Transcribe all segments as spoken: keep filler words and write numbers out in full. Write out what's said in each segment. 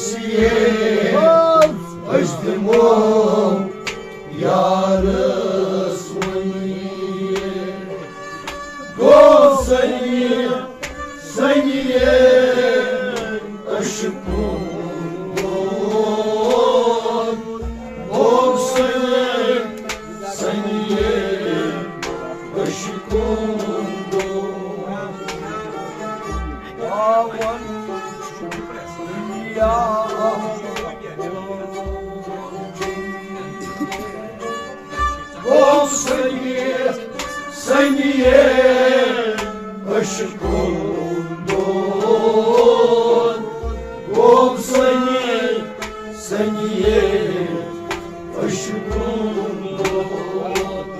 أسۍ دِمو یارس وۄنۍ۔ گوٚو سنیے، سنیے عشقُن دود۔ گوٚو سنیے، سنیے عشقُن دود۔ گوٚو سنیے، سنیے عشقُن دود۔ گوٚو سنیے، سنیے عشقُن دود۔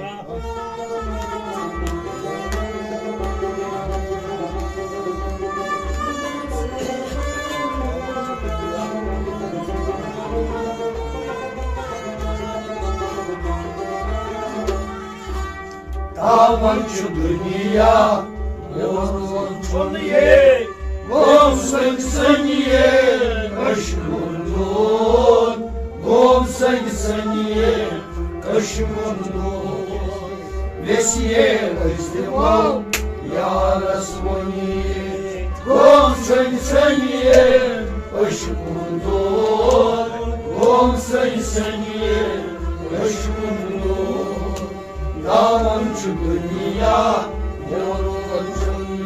تاوان چھُ دُنیا مےٚ ووٚن چھُنہٕ یے۔ گوٚو سنیے، سنیے عشقُن دود۔ گوٚو سنیے، سنیے عشقُن دود۔ ویسیے أسۍ دِمو یارس وۄنۍ۔ گوٚو سنیے، سنیے عشقُن دود۔ گوٚو سنیے، سنیے عشقُن دود۔ تاوان چھُ دُنیا مےٚ ووٚن چھُنہٕ یے۔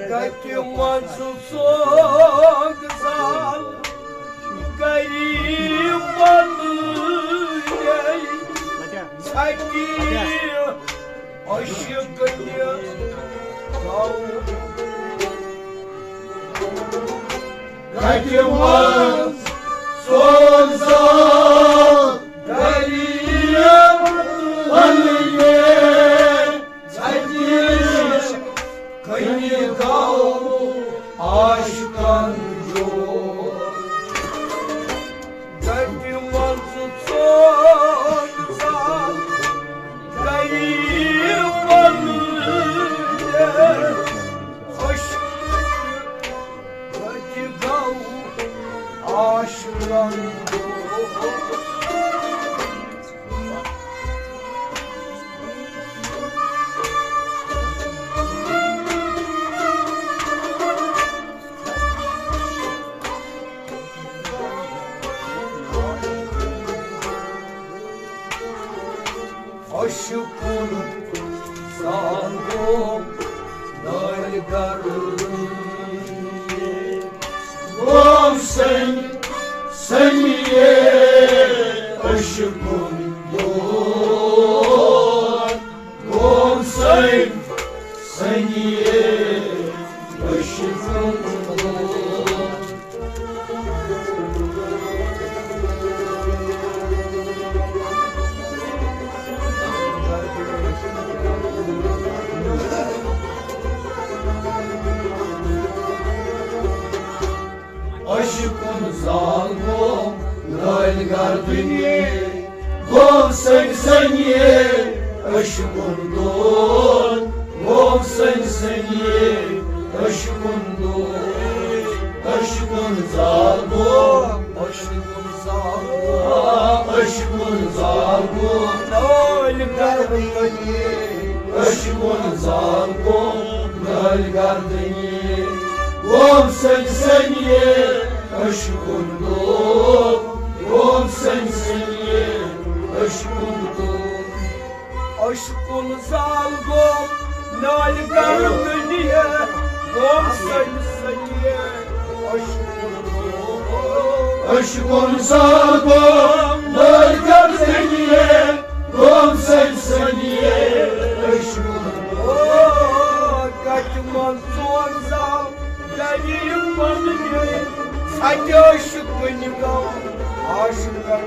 کتہِ منٛز سوگ زال غریبن، ژھٹہِ عشقنہِ گاو۔ کتہِ منٛز سوگ زال غریبن، ژھٹہِ عشقنہِ گاو عاشقن جوش۔ گٹہِ منٛز ژوٚل زال غریبن، عشقنہِ گٹہِ گوٚو عاشقن جوش۔ عشقن زال گوٚو نٲلۍ گردٕنۍ۔ گوٚو سنیے، سنیے عشقن دود۔ گوٚو سنیے، سنیے عشقن دود۔ عشقن زال گوٚو نٲلۍ گردٕنۍ۔ گوٚو سنیے، سنیے عشقن دود۔ گوٚو سنیے، سنیے عشقن دود۔ عشقن زال گوٚو، عشقن زال گوٚو، عشقن زال گوٚو نٲلۍ عشقن زال گوم لٲلۍ گردنی، گوم سٔنۍ سٔنۍ عشقن دود، گوم سٔنۍ سٔنۍ عشقن دود۔ عشقن زال گوم لٲلۍ گردنی، گوم سٔنۍ سٔنۍ عشقن دود۔ عشقن زال گوم لٲلۍ گردنی، گوم سٔنۍ سٔنۍ عشقن۔ او، کتہِ منٛز ژون زال دلیل پنٕنۍ، سچہِ عشقنہِ گوٚو عاشقن۔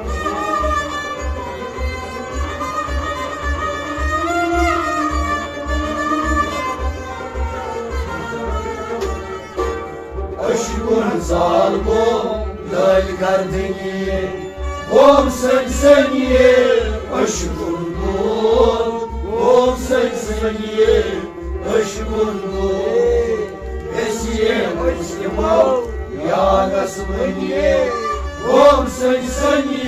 عشقن زال گوم لٲلۍ گردنی، گوم سٔنۍ سٔنۍ عشقن دود، گوم سٔنۍ سٔنۍ عشقن دود۔ ویسے عشقن یاغس منی، گوم سٔنۍ سٔنۍ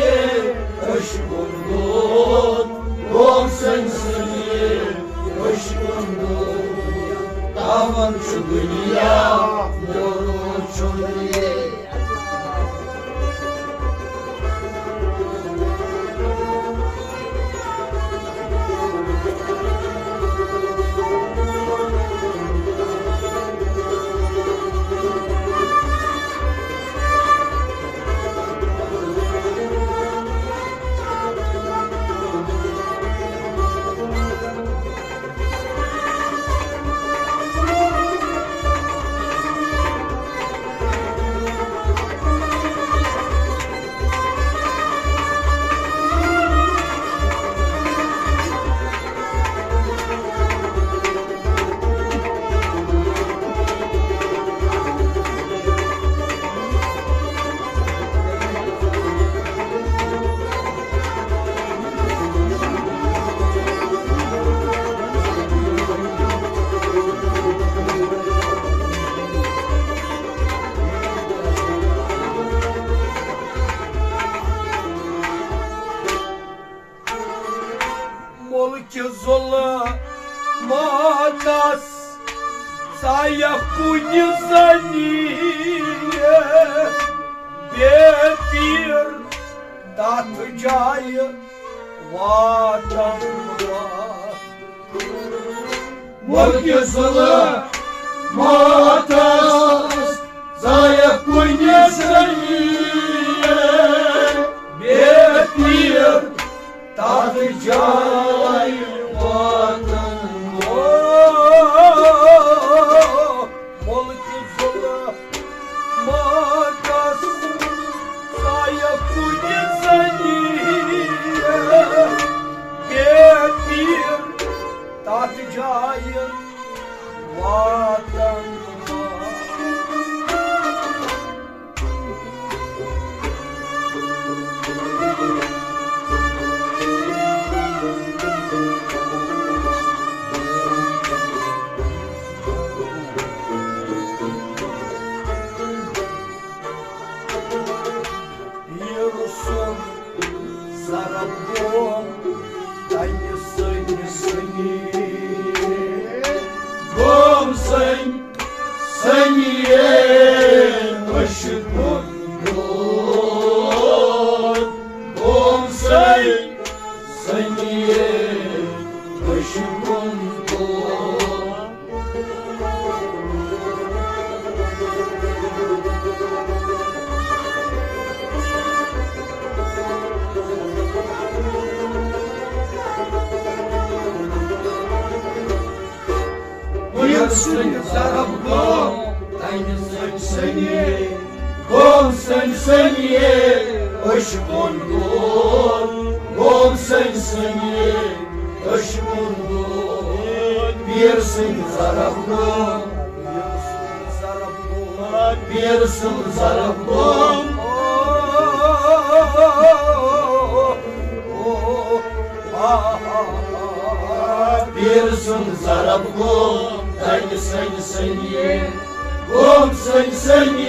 عشقن دود، گوم سٔنۍ سٔنۍ عشقن دود۔ تاون چھُ دُنیا، دور چھُ دُنیا۔ مُلکہِ ظُلماتس ژایہ کُنہِ زٔنی، بے پیٖر تتھ جایہِ واتن۔ مُلکہِ ظُلماتس ژایہ کُنہِ زٔنی، بے پیٖر تتھ جایہِ واتن۔ او، مُلکہِ ظُلماتس ژایہ کُنہِ زٔنی، بے پیٖر تتھ جایہِ واتن۔ پیٖر سُنٛد ضرب گوٚو تَمہِ سٔنۍ سٔنی۔ گوٚو سٔنۍ سٔنی عشقُک دود۔ گوٚو سٔنۍ سٔنی عشقُک دود۔ پیٖر سٕنٛدِ ضرب گوٚو تَمہِ سٔنۍ سٔنی، گوٚو سٔنۍ سٔنی عشقُن دود، گوٚو سٔنۍ سٔنی عشقُن دود۔ پیٖر سٕنٛدِ ضرب گوٚو، پیٖر سٕنٛدِ ضرب گوٚو۔ پیٖر سُنٛد ضرب گوٚو تَمہِ سٔنۍ سٔنی، گوٚو سٔنۍ سٔنی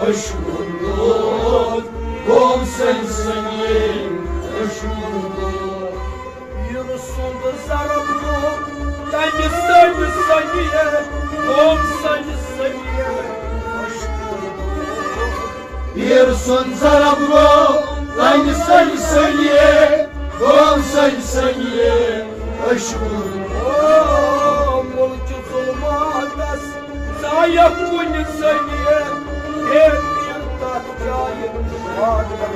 عشقُن دود، گوٚو سٔنۍ سٔنی عشقُن دود۔ پیٖر سُنٛد ضرب گوٚو تَمہِ سٔنہِ سٔنہِ، گوٚو سٔنہِ سٔنہِ۔ پیٖر سُنٛد ضرب گوٚو تَمہِ سٔنہِ سٔنہِ، گوٚو سٔنہِ سٔنہِ۔ عشقُن۔ او مُلکہِ ظُلماتس ژایَکھ کُنہِ زٔنہِ، ہے پیٖر تتھ جایہِ واتن۔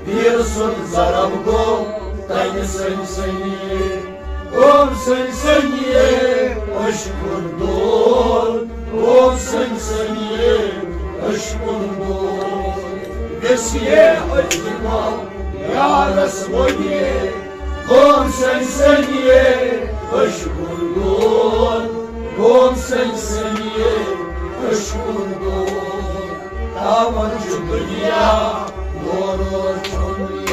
پیٖر سُنٛد ضرب گوٚو تَمہِ سٔنہِ سٔنہِ، گوٚو سٔنہِ سٔنہِ۔ عشقُن دود، گوٚو سٔنہِ سٔنہِ۔ عشقُن دود، ویسیے عشقُن یارس ونیے، گوٚو سٔنہِ سٔنہِ۔ عشقُن دود، گوٚو سٔنہِ سٔنہِ۔ عشقُن دود، تاوان چھُ دُنیا، مورور چھُنہٕ یہِ۔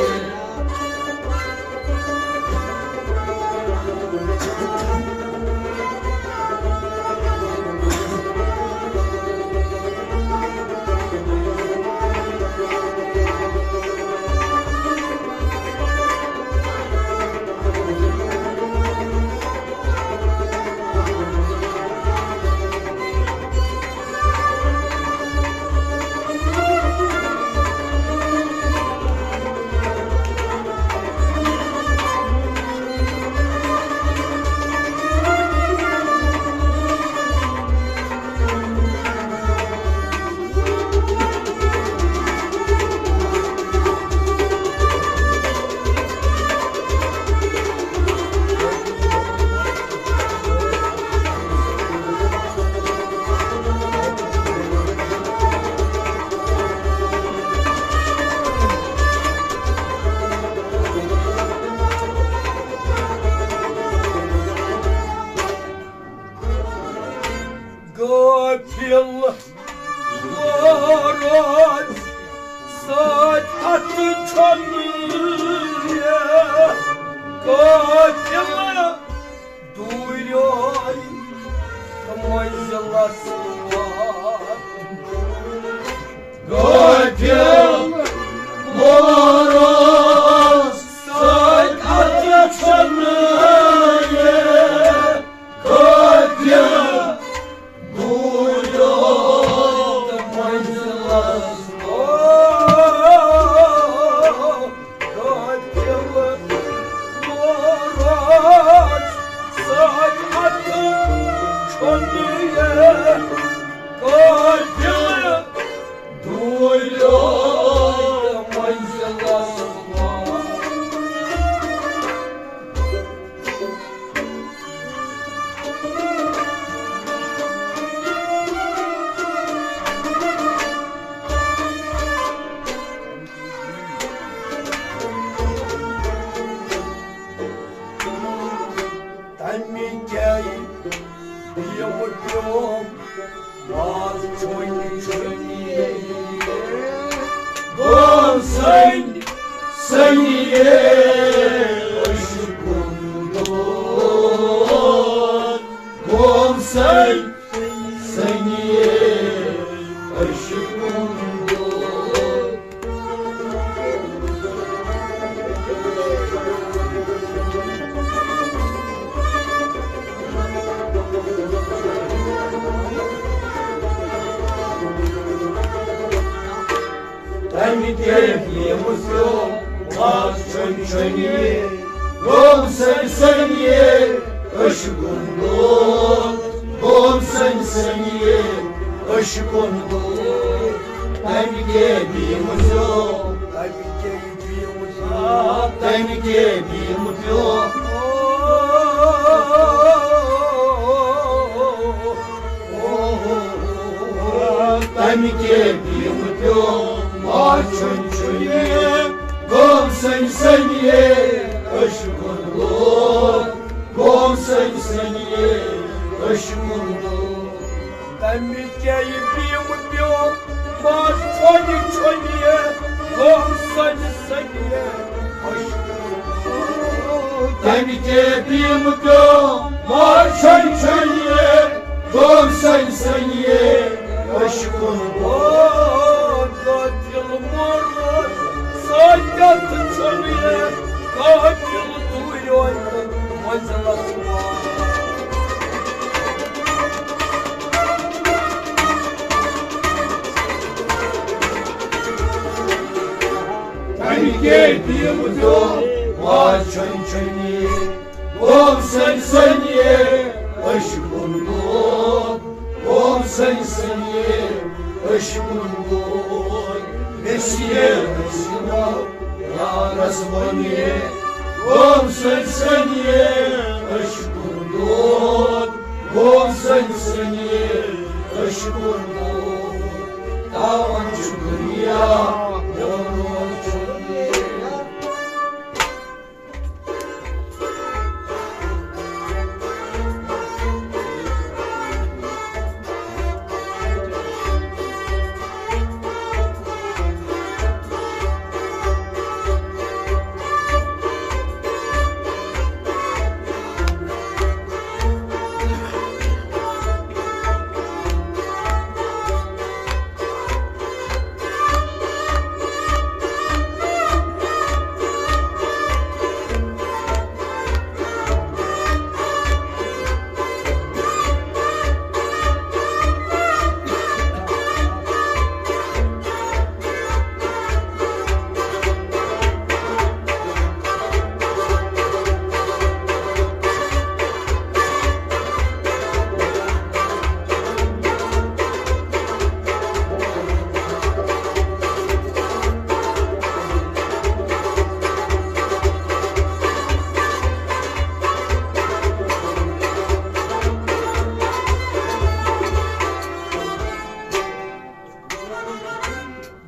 غافل روز سۭتۍ اَتھٕ چھۄنہٕ، غافل دوٗریو منزلس وات۔ غافل مورس سۭتۍ اَتھٕ چھۄنہٕ، غافل دوٗریو منزلس وات۔ غافل مورس سۭتۍ اَتھٕ چھۄنہٕ، غافل دوٗریو منزلس وات۔ تَمہِ گرِ یِم پیوم ماز چھُنۍ چھُنۍ۔ گوٚو سٔنۍ سٔنۍ عشقُن دود۔ گوٚو سٔنۍ سٔنۍ عشقُن دود۔ تَمہِ تیٚلہِ ییٚمہِ سیوٚو آز چھُنۍ چھُنۍ یہِ، گوٚو سٔنۍ سٔنۍ یہِ عشقُن دود، گوٚو سٔنۍ سٔنۍ یہِ عشقُن دود۔ تَمہِ تیٚلہِ ییٚمہِ سیوٚو، تَمہِ تیٚلہِ ییٚمہِ سیوٚو، تَمہِ تیٚلہِ ییٚمہِ سیوٚو۔ تَمہِ کے بیم پیوٚو، آز چھُنۍ چھُنۍ یہِ، گوٚو سٔنۍ سٔنۍ یہِ، عشقُن دود، گوٚو سٔنۍ سٔنۍ یہِ، عشقُن دود۔ تَمہِ کے بیم پیوٚو، آز چھُنۍ چھُنۍ یہِ، گوٚو سٔنۍ سٔنۍ یہِ۔ تَمہِ کے بیم پیوٚو، مار چھٔنۍ چھٔنۍ یہِ، گوٚو سٔنۍ سٔنۍ یہِ، عشقن گوٚو قٲتِل مورمُت، سۭتۍ چھُنہٕ یہِ قٲتِل دوٗریو تہٕ منزلس ووت۔ تمہِ کے دیٖم دیو واز چھۄنۍ چھۄنی، گوٚو سنۍ سنۍ عشقن گوٚو، گوٚو سنۍ سنۍ عشقن گوٚو، ویسیے ویسیے یارس ونی، گوٚو سنۍ سنۍ عشقن گوٚو، گوٚو سنۍ سنۍ عشقن گوٚو، تاوان چھُ دُنیا، یورٕ چھُ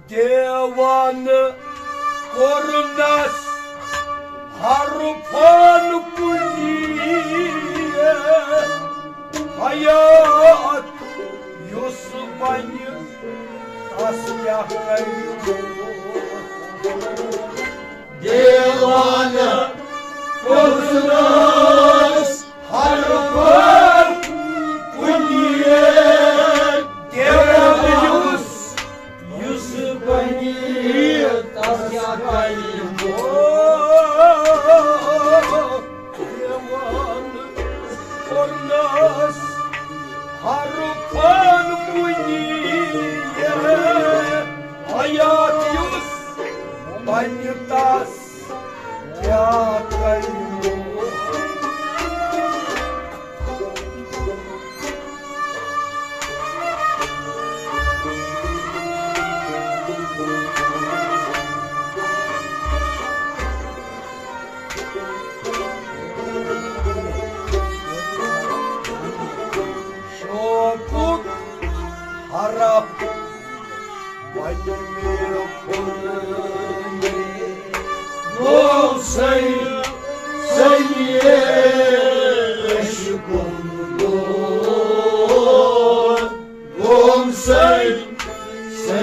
دیوان کوٚرنس ہر فن کُنی حیات یُس بنہِ تس کیٛاہ کرِ۔ دیوان کوٚرنس ہر فن کُنی دیوان یُس یُس بنی تس کیٛاہ کرِ۔ دیوان کوٚرنس ہر فن کُنی حیات یُس بنہِ تس کیٛاہ کرِ۔ شوقُک حرف وۄنۍ مےٚ کھوٚنُے۔ گوٚو سَے، سَے عشقُن دود۔ گوٚو سَے، سَے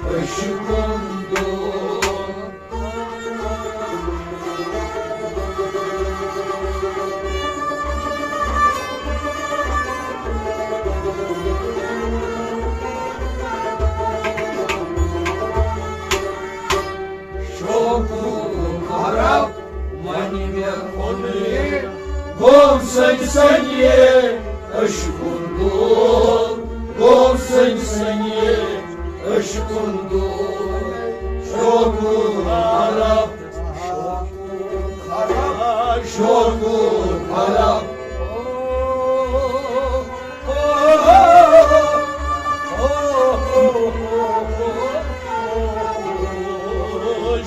عشقُن دود۔ شوقُک حرف وۄنۍ مےٚ کھوٚنُے۔ گوٚو سَے، سَے عشقُن دود۔ گوٚو سَے، سَے عشقُن دود۔ شوقُک حرف، شوقُک حرف، شوقُک حرف۔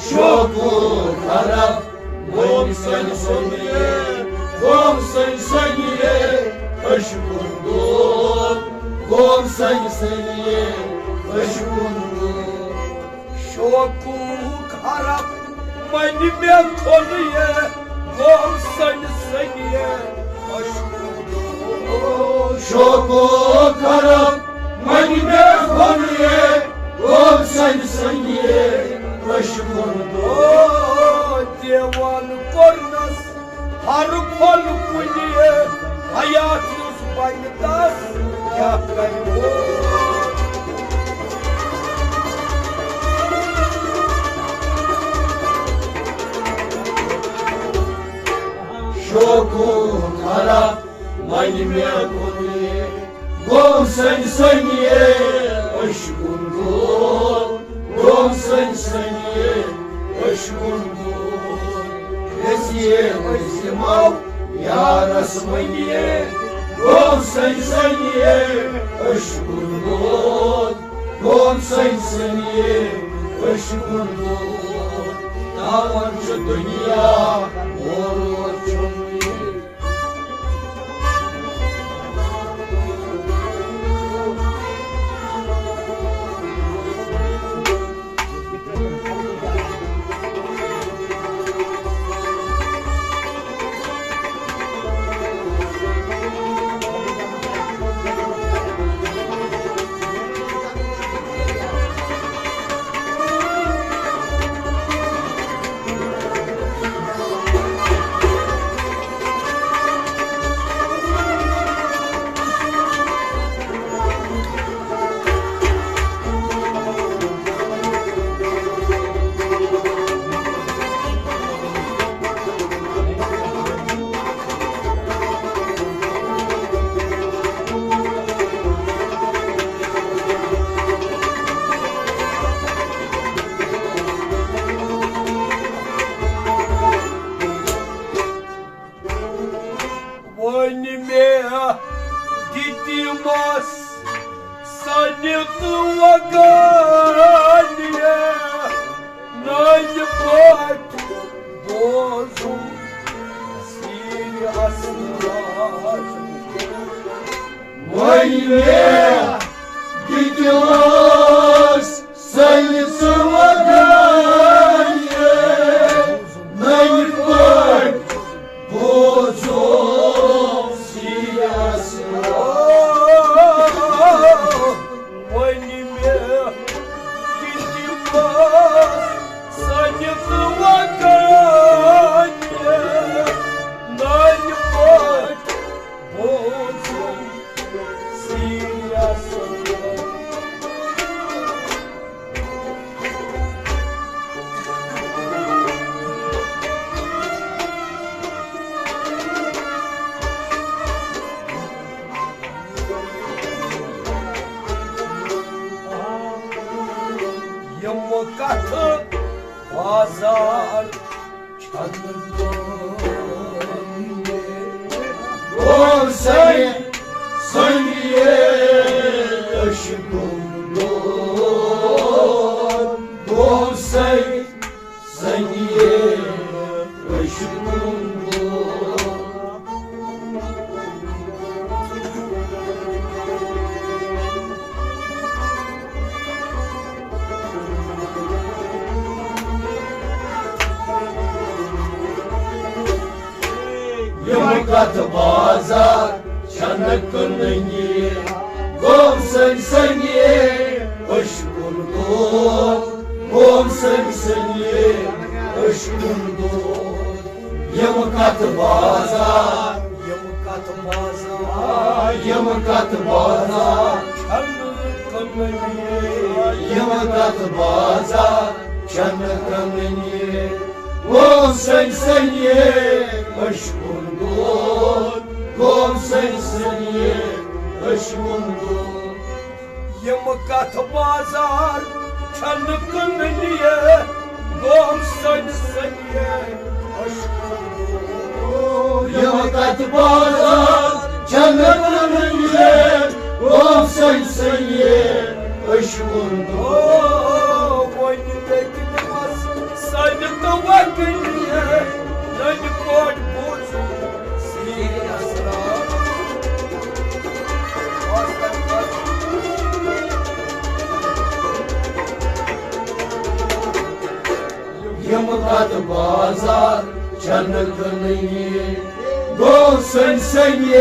شوقُک حرف۔ گوٚو سَے، سَے، گوٚو سَے، سَے عشقُن دود۔ گوٚو سَے، سَے عشقُن دود۔ شوقُک حرف وۄنۍ مےٚ کھوٚنُے، گوٚو سَے، سَے عشقُن دود۔ شوقُک حرف وۄنۍ مےٚ کھوٚنُے، گوٚو سَے، سَے عشقُن دود۔ دیوان کوٚرنس ہر فن کُنی حیات یُس بنہِ تس شوقُک خراب وۄنۍ مےٚ کُن، گوٚو سنۍ سنۍ عشقُن گوٚو، گوٚو سنۍ سنۍ عشقُن گوٚو۔ أسۍ یے أسۍ یِمو یارس وۄنۍ، گوٚو سنۍ سنۍ عشقُن گوٚو، گوٚو سنۍ سنۍ عشقُن گوٚو۔ تاوان چھُ دُنیا اورٕ چھُم یہِ۔ وۄنۍ مےٚ دِتِمَس سَنہِ تہٕ وَگانہِ، نانہِ پٲٹھۍ بوزُم سیٖرِ اَسرار۔ وۄنۍ مےٚ دِتِمَس سَنہِ تہٕ وَگانہِ، نانہِ پٲٹھۍ بوزُم سیٖرِ اَسرار۔ وۄنۍ مےٚ دِتِمَس سَنہِ تہٕ وَگانہِ، نانہِ پٲٹھۍ بوزُم سیٖرِ اَسرار۔ یِم کتھٕ بازار چھنہٕ کٲنی۔ او سنہِ، سنہِ عشقُن گوٚو، او سنہِ، سنہِ عشقُن گوٚو۔ یِم کتھ بازار چھنہٕ کٕننی، گوٚو سنہِ سنہِ عشقُن گوٚو، گوٚو سنہِ سنہِ عشقُن گوٚو۔ یِم کتھ بازار، یِم کتھ بازار، یِم کتھ بازار چھنہٕ کٕننی، یِم کتھ بازار چھنہٕ کٕننی۔ گوٚو سنہِ سنہِ عشقُن گوٚو، گوٚو سنہِ سنہِ عشقُن گوٚو۔ یِم کتھ بازار چھنہٕ کٕننہِ، گوٚو سنہِ سنہِ عشقُن گوٚو۔ یِم کتھ بازار چھنہٕ کٕننہِ، گوٚو سنہِ سنہِ عشقُن گوٚو۔ وۄنۍ لیکھِ دِمس سنہِ تہٕ وۄنۍ کٕننہِ، ننہِ پٲٹھۍ بوٗزُم سیٖرِ اَسرار۔ یِم کتھ بازار چھنہٕ کٕننہِ، گوٚو سنہِ سنہِ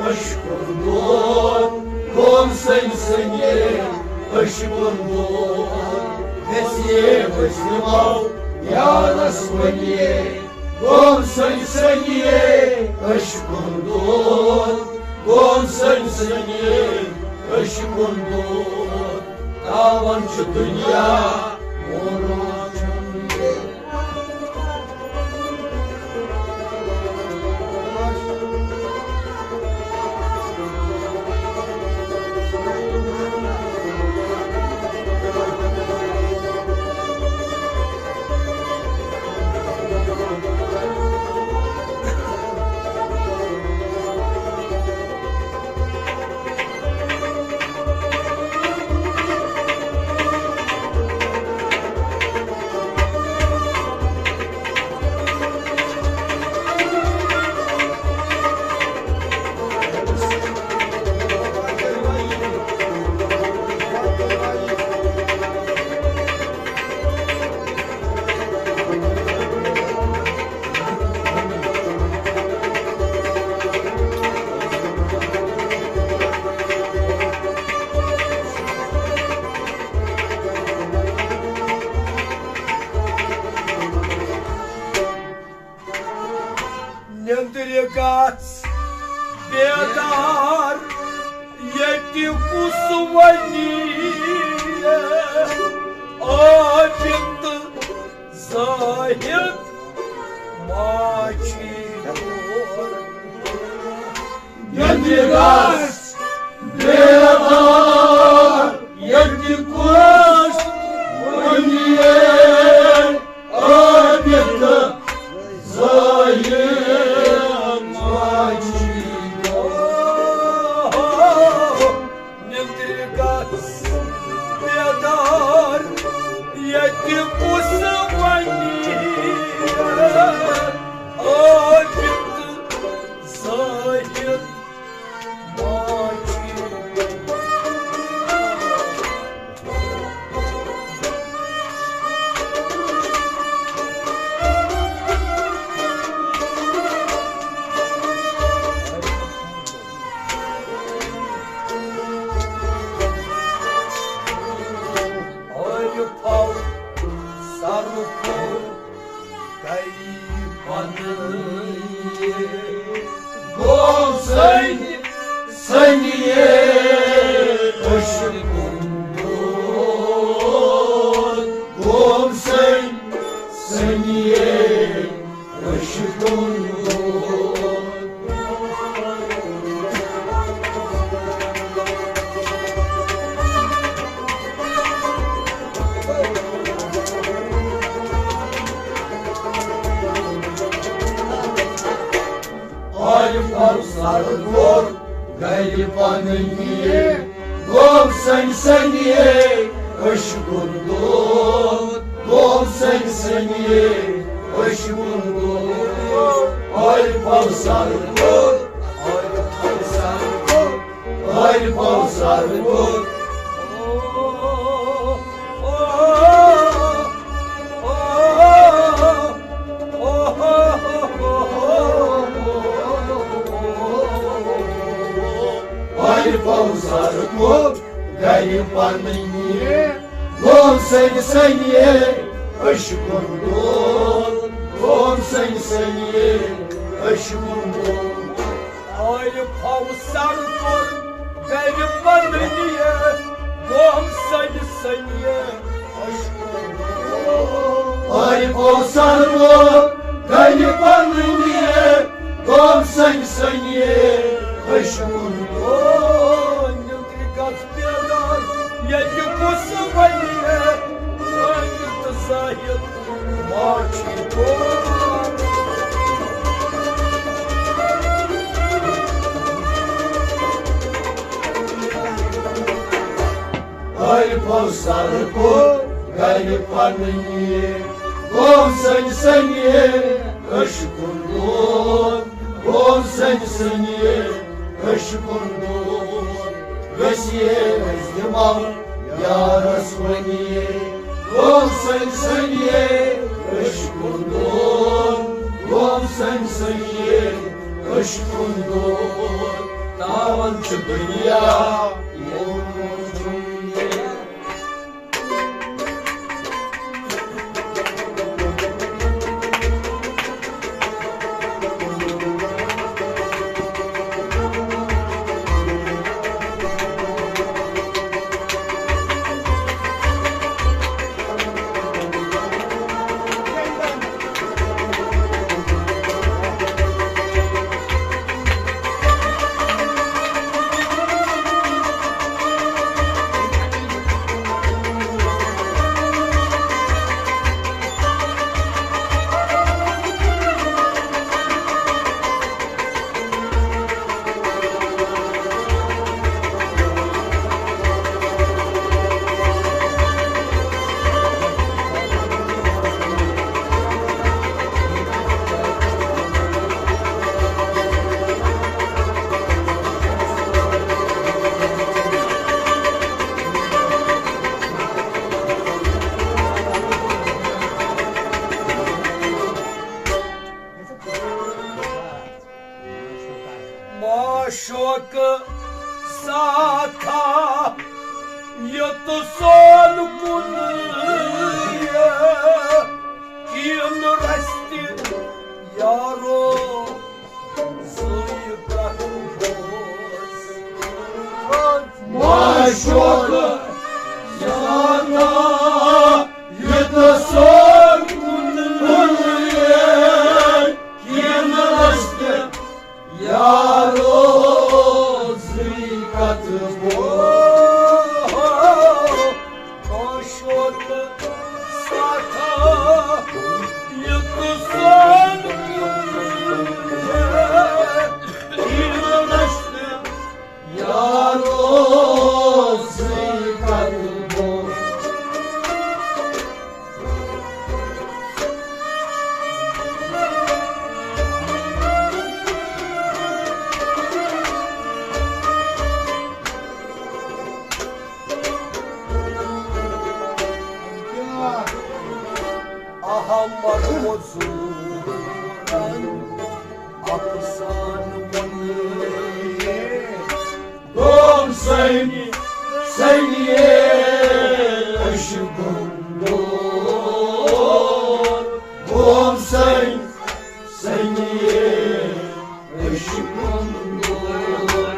عشقُن گوٚو، گوٚو سنہِ سنہِ عشقُن گوٚو۔ ویسے وسلمو یارس ونہِ، گوٚو سنہِ سنہِ عشقُن گوٚو۔ قوم سٔنۍ سٔنۍ عشقُن دود، تاوان چھُ دُنیا ووٚنمُت۔ نیٚنٛدرِ گژھ بیدار، ییٚتہِ کُس وَنہِ عابد زاہد ما چھِ یور۔ ییٚتہِ گژھ بیدار، ییٚتہِ کُس وَنہِ عابد زاہد ما چھِ یور۔ نیٚنٛدرِ گژھ بیدار، ییٚتہِ کُس وَنہِ عابد زاہد ما چھِ یور۔ عارفو سرکو گری پنٕنۍ، گوٚو سٔنۍ سٔنۍ عشقُن دود، گوٚو سٔنۍ سٔنۍ عشقُن دود۔ عارفو سر کوٚر گرِ پنٕنۍ، گوٚو سٔنۍ سٔنۍ عشقُن دود، گوٚو سٔنۍ سٔنۍ عشقُن دود۔ عارفو سر کوٚر، عارفو سر کوٚر، عارفو سر کوٚر۔ عارفو سر کوٚر گرِ پنٕنۍ، گوٚو سٔنۍ سٔنۍ عشقُن دود، گوٚو سٔنۍ سٔنۍ عشقُن دود۔ عارفو سر کوٚر گرِ پنٕنۍ، گوٚو سٔنۍ سٔنۍ عشقُن دود۔ عارفو سر کوٚر گرِ پنٕنۍ، گوٚو سٔنۍ سٔنۍ عشقُن دود۔ نیٚنٛدرِ گژھ بیدار، ییٚتہِ کُس وَنہِ عابد زاہد ما چھِ یور۔ عارفو سر کوٚر گرِ پنٕنۍ، گوٚو سٔنۍ سٔنۍ عشقُن دود، گوٚو سٔنۍ سٔنۍ عشقُن دود۔ گژھِ أسۍ دِمو یارس وَنہِ، گوٚو سٔنۍ سٔنۍ عشقُن دود، گوٚو سٔنۍ سٔنۍ عشقُن دود۔ تاوان چھُ دُنیا ووٚنمُت۔ شوقہٕ ساتھا یوٚت سون کُن کِن رستہِ یارو زٕے کتھ بوز۔ ما شوقہٕ ساتھا یوٚت سون کُن کِن رستہِ یارو زٕے کتھ بوز۔ شوقہٕ ساتھا یوٚت سون کُن کِن رستہِ یارو زٕے کتھ بوز۔ احمد مزورن افسانہٕ ووٚن۔ گوم سنی سنی عشقن دور۔ گوم سنی سنی عشقن دور۔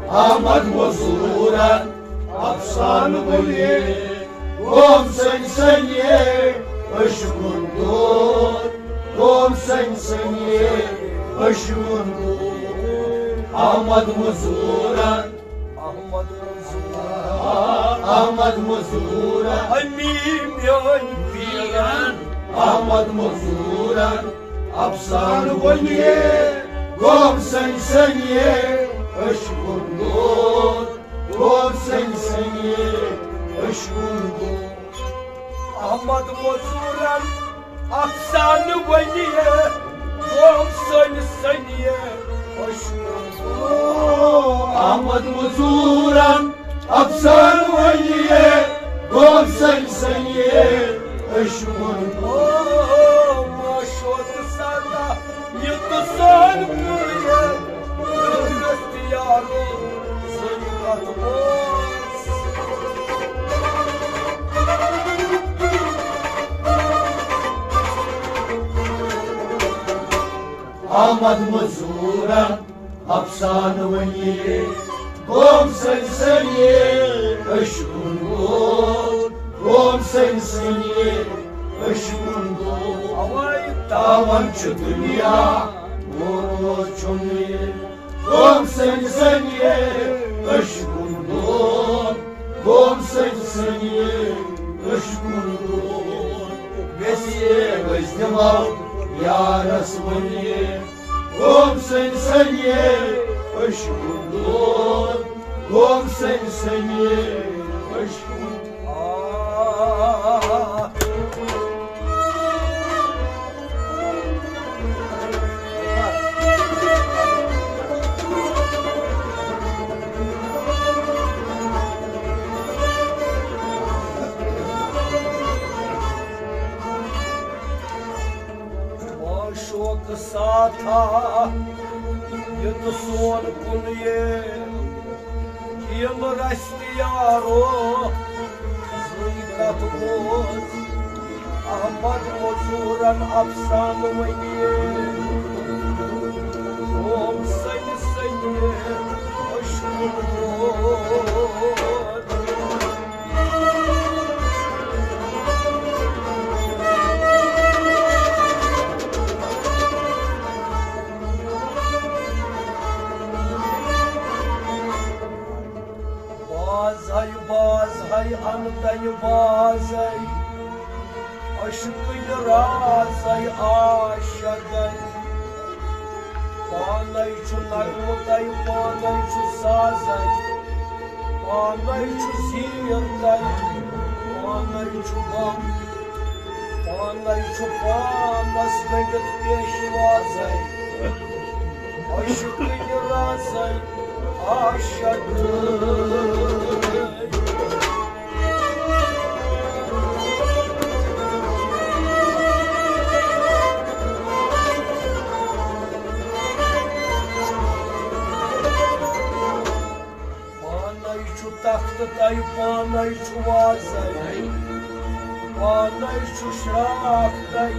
احمد مزورن افسانہٕ ؤنِتھ گوم سنۍ سنہِ عشقن دور۔ گوم سنۍ سنہِ عشقن دور۔ احمد مزورن، احمد مزورن، احمد مزورن، امی میٲنۍ پیرن۔ احمد مزورن افسانہٕ ؤنِتھ گوم سنۍ سنہِ عشقن دور۔ گوم سنۍ سنہِ عشقن دور۔ احمد مزورن افسانہٕ ؤنِتھ گوم سنۍ سنہِ عشقن دور۔ احمد مزورن افسانہٕ ؤنِتھ گوم سنۍ سنہِ عشقن دور۔ ما شوقہٕ ساتھا یوٚت سون کُن کِن رستہِ یارو زٕے کتھ بوز۔ احمد مزورن افسانہٕ ؤنِتھ گوم سنۍ سنہِ عشقن دور۔ گوم سنۍ سنہِ عشقن دور۔ اوے تاوان چھُ دُنیا، گوٚو روز چھُم یہِ۔ گوم سنۍ سنہِ عشقن دور۔ گوم سنۍ سنہِ عشقن دور۔ ویسے أسۍ دِمو یارس ؤنِتھ گوم سنۍ سنہِ عشقن دور۔ گوم سنۍ سنہِ عشقن دور۔ ما شوقہٕ ساتھا یوٚت سون کُن یہِ کِن رستہِ یارو زٕے کتھ بوز۔ احمد مزورن افسانہٕ ؤنِتھ گوم سنۍ سنہِ عشقن دور۔ باز ہے، باز ہے، انہٕ تنہِ باز ہے، عشقٕکۍ راز ہے عاشقن۔ پانے چھُ نغمہٕ تۄہہِ، پانے چھُ سازے، پانے چھُ زیٖر تۄہہِ، پانے چھُ غم، پانے چھُ پانس گٔنٛڈِتھ پیشوازے۔ عشقٕکۍ رازے عاشق۔ پانے چھُ تخت تۄہہِ، پانے چھُ وازے، پانے چھُ شراکھ تۄہہِ،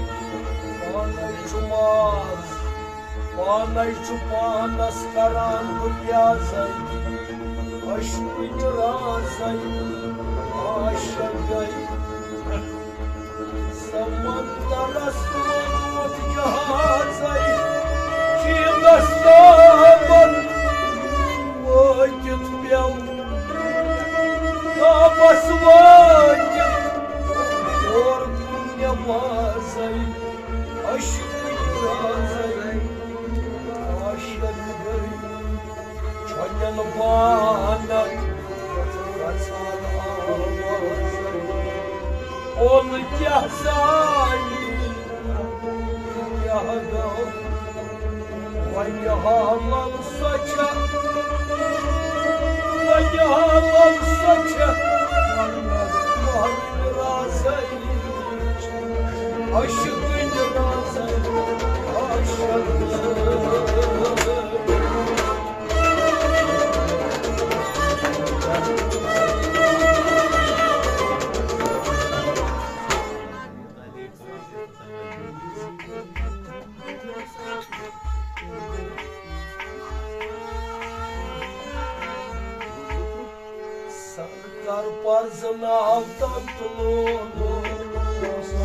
پانے چھُ ماز، پانے چھُ پانس کران بہٕ پیازے، عشقٕکۍ رازے، عاشقے۔ سمندرس منٛز ووت جہازے، چیٖنس تامَتھ وٲتِتھ پیوٚو، تامَس وٲتِتھ اور کُن نٮ۪مازے، عشقٕکۍ رازے، عاشق گٔے۔ چھۄنٮ۪ن بانن گژھان آواز۔ اوٚن کیٛاہ زانہِ، کیٛاہ گوٚو؟ وۄنۍ حالل سۄ چھےٚ، وۄنۍ حالل سۄ چھےٚ محل رازے۔ عاشقٕنۍ رازے، عاشق۔ سرکار پرزناو تن تہٕ لولو۔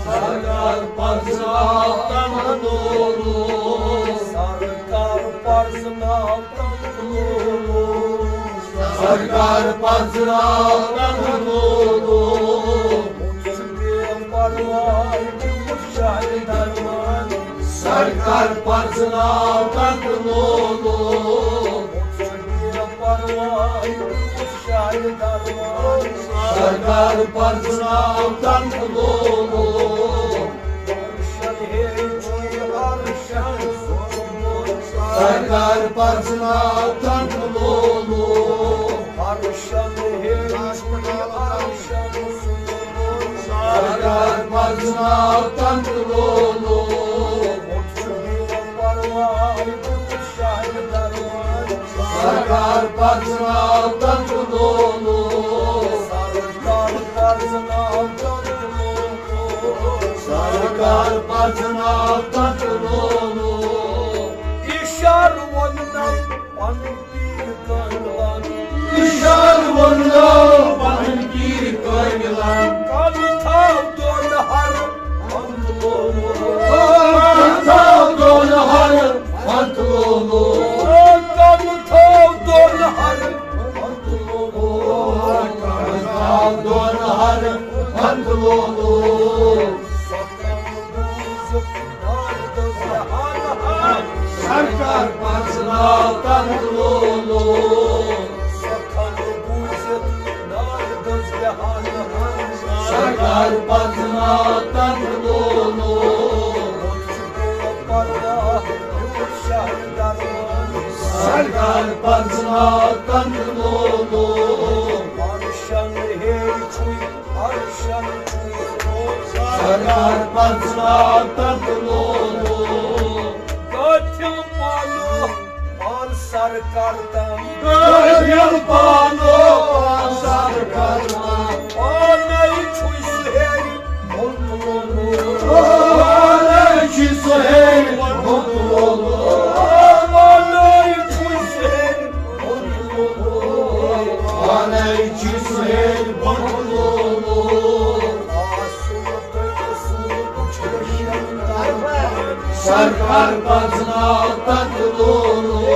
سرکار پرزناو تن تہٕ لولو۔ سرکار پرزناو تن تہٕ لولو۔ سرکار پرزناو تن تہٕ لولو۔ ژٕ بے پرواے، بہٕ وُچھٕ شاہہِ درمان۔ سرکار پرزناو تن تہٕ لولو۔ ژٕ بے پرواے، بہٕ وُچھٕ شاہہِ درمان۔ سرکار پرزناو تن تہٕ لولو۔ عرشن ہے چھُے عرشن سومُت۔ سرکار پرزناو تن تہٕ لولو۔ عرشن ہے چھُے عرشن سومُت۔ سرکار پرزناو تن تہٕ لولو۔ سرکار پرزناو تن تہٕ لولو۔ سرکار پرزناو تن تہٕ لولو۔ سرکار پرزناو تن تہٕ لولو۔ اِشارٕ ووٚننَم پنٕنۍ پیٖر کٲمِلَن۔ اِشارٕ ووٚننَم پنٕنۍ پیٖر کٲمِلَن۔ کَن تھاو دۄن ہَرٕ سرکار پرزناو تن تہٕ لولو۔ سۄ کھنٛڈ بوٗزِتھ ناد دٔز بیہان۔ سرکار پرزناو تن تہٕ لولو۔ پرواہ ہیوٚت شاہہِ درمان۔ سرکار پرزناو تن تہٕ لولو۔ عرشن ہے چھُے عرشن چھُے۔ سرکار پرزناو تن تہٕ لولو۔ قٲتِل پانہٕ پان سرکار تام۔ قٲتِل پانہٕ پان سرکار تام۔ پانے چھُے سُہ ہیٚرِ بۄن تُلومُت۔ پانے چھُے سُہ ہیٚرِ بۄن تُلومُت۔ پانے چھُے سُہ ہیٚرِ بۄن تُلومُت۔ پانے چھُے سُہ ہیٚرِ بۄن تُلومُت۔ آسُن تٔمۍ سُنٛد وُچھ مےٚ شیطان۔ سرکار پرزناو تن تہٕ لولو۔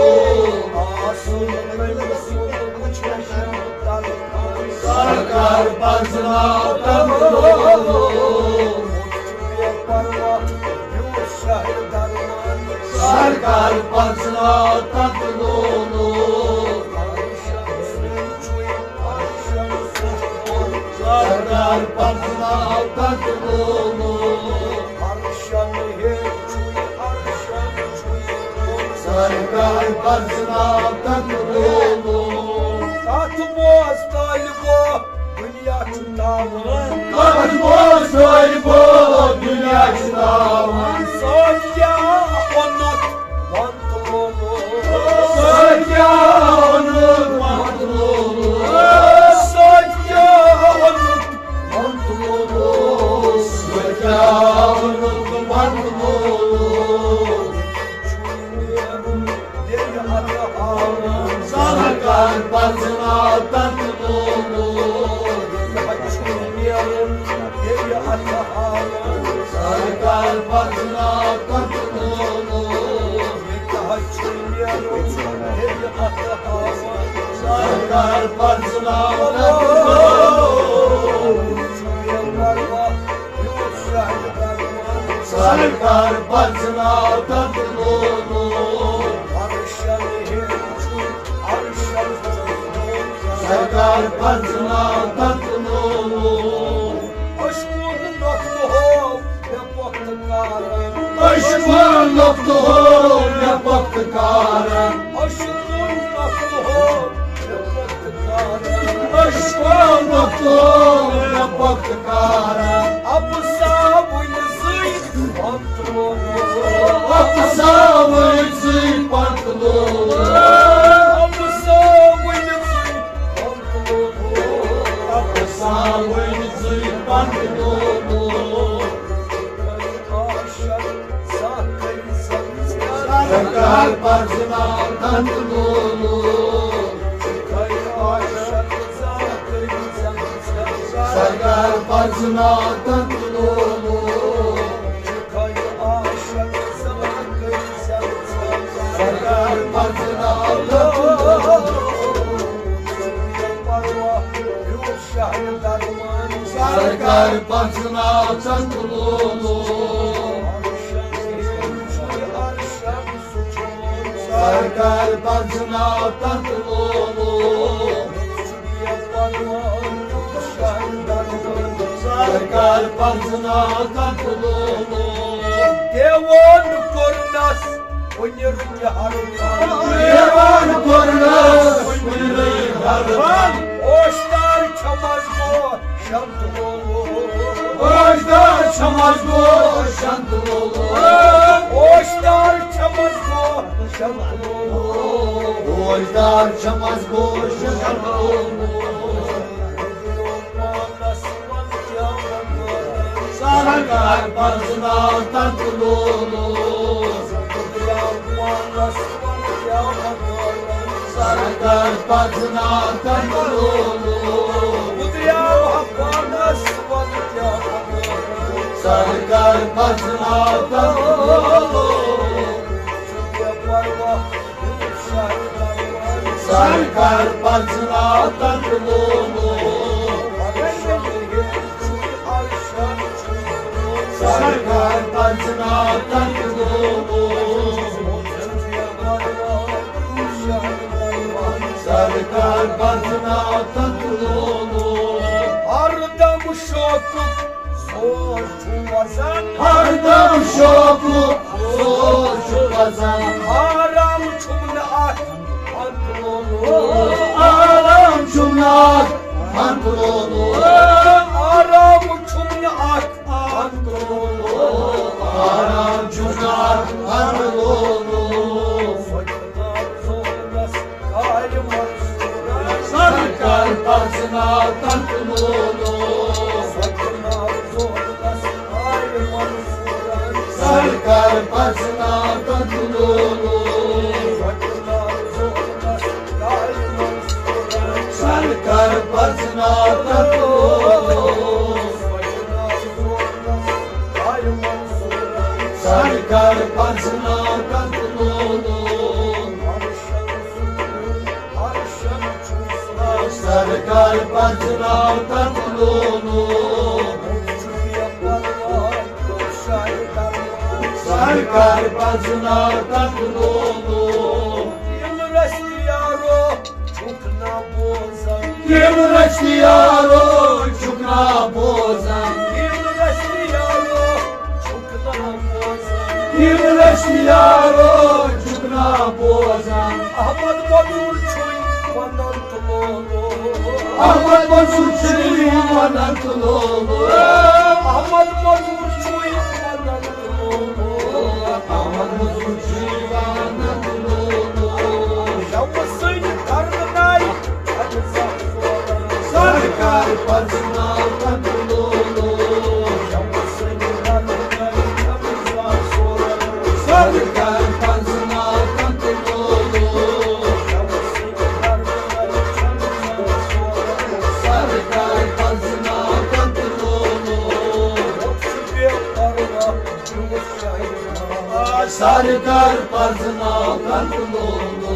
آسُن تٔمۍ سُنٛد وُچھ مےٚ شیطان۔ سرکار پرزناو تن تہٕ لولو۔ سرکار پرزناو تن تہٕ لولو۔ سرکار پرزناو تن تہٕ لولو۔ سرکار پرزناو تن لولو۔ کتھ بوز طالبو، دنیا چھُ تاوان۔ کتھ بوز طالبو، دنیا چھُ تاوان۔ سۭتۍ کیٛاہ اوٚنُتھ وَن تہٕ لولو۔ سۭتۍ کیٛاہ اوٚنُتھ وَن تہٕ لولو۔ سۭتۍ کیٛاہ اوٚنُتھ وَن تہٕ لولو۔ سۭتۍ کیٛاہ اوٚنُتھ وَن تہٕ لولو۔ سرکار پرزناو تن تہٕ لولو۔ سرکار پرزناو تن تہٕ لولو۔ سرکار پرزناو تن تہٕ لولو۔ سرکار پرزناو تن تہٕ لولو۔ سرکار پرزناو تن تہٕ لولو۔ اشکون نقطہٕ ہو مےٚ پۄختہٕ کارن۔ اشکون نقطہٕ ہو مےٚ پۄختہٕ کارن۔ اشکون نقطہٕ ہو مےٚ پۄختہٕ کارن۔ اشکون نقطہٕ ہو مےٚ پۄختہٕ کارن۔ اَپہٕ ساوٕنۍ زٕے پنٛت لولو۔ اَپہٕ ساوٕنۍ زٕے پنٛت لولو۔ اَپہٕ ساوٕنۍ زٕے پنٛت لولو۔ اَپہٕ ساوٕنۍ زٕے پنٛت لولو۔ سرکار پرزناو تن تہٕ لولو۔ سرکار پرزناو تن تہٕ لولو۔ سرکار پرزناو تن تہٕ لولو۔ سرکار پرزناو تن تہٕ لولو۔ سرکار پرزناو تن تہٕ لولو۔ سرکار پرزناو تن تہٕ لولو۔ دیوان کوٚرنس کُنہِ رُکہِ ہر۔ دیوان کوٚرنس کُنہِ رُکہِ ہر۔ اوشتار چھمس گوٚو شنت لولو۔ اوشتار چھمس گوٚو شنت لولو۔ اوشتار چھمس گوٚو شنت لولو۔ اوشتار چھمس گوٚو شنت لولو۔ سرکار پرزناو تن تہٕ لولو۔ سرکار پرزناو تن تہٕ لولو۔ سرکار پرزناو تن تہٕ لولو۔ سرکار پرزناو تن تہٕ لولو۔ سرکار پرزناو تن تہٕ لولو۔ سرکار پرزناو تن تہٕ لولو۔ ہردم شوقُک زور چھُ وزان۔ ہردم شوقُک زور چھُ وزان۔ آرام چھُم نہٕ اتھ پنٛت لولو۔ آرام چھُم نہٕ اتھ پنٛت لولو۔ آرام چھُم نہٕ اتھ پنٛت لولو۔ آرام چھُم نہٕ اتھ پنٛت لولو۔ سرکار پرزناو تن تہٕ لولو۔ سرکار پرزناو تن تہٕ لولو۔ سرکار پرزناو تن تہٕ لولو۔ سرکار پرزناو تن تہٕ لولو۔ سرکار پرزناو تن تہٕ لولو۔ سرکار پرزناو تن تہٕ لولو۔ یِم رٔسۍ یارو چھُکھ نہ بوزان۔ یِم رٔسۍ یارو چھُکھ نہ بوزان۔ یِم رٔسۍ یارو چھُکھ نہ بوزان۔ یِم رٔسۍ یارو چھُکھ نہ احمد منظور چھُ یِوان انت لولو۔ احمد منظور چھُ یِوان انت لولو۔ احمد منظور چھُ یِوان انت لولو۔ شمس سٕنٛدِ کرنہٕ نایہِ سرکار پرزناو کنت لولو۔ سرکار پرزناو کنت لولو۔ سرکار پرزناو کنت لولو۔ سرکار پرزناو کنت لولو۔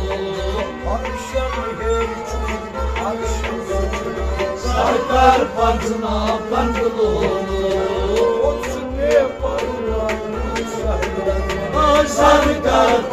سرکار پرزناو کنت لولو۔ سرکار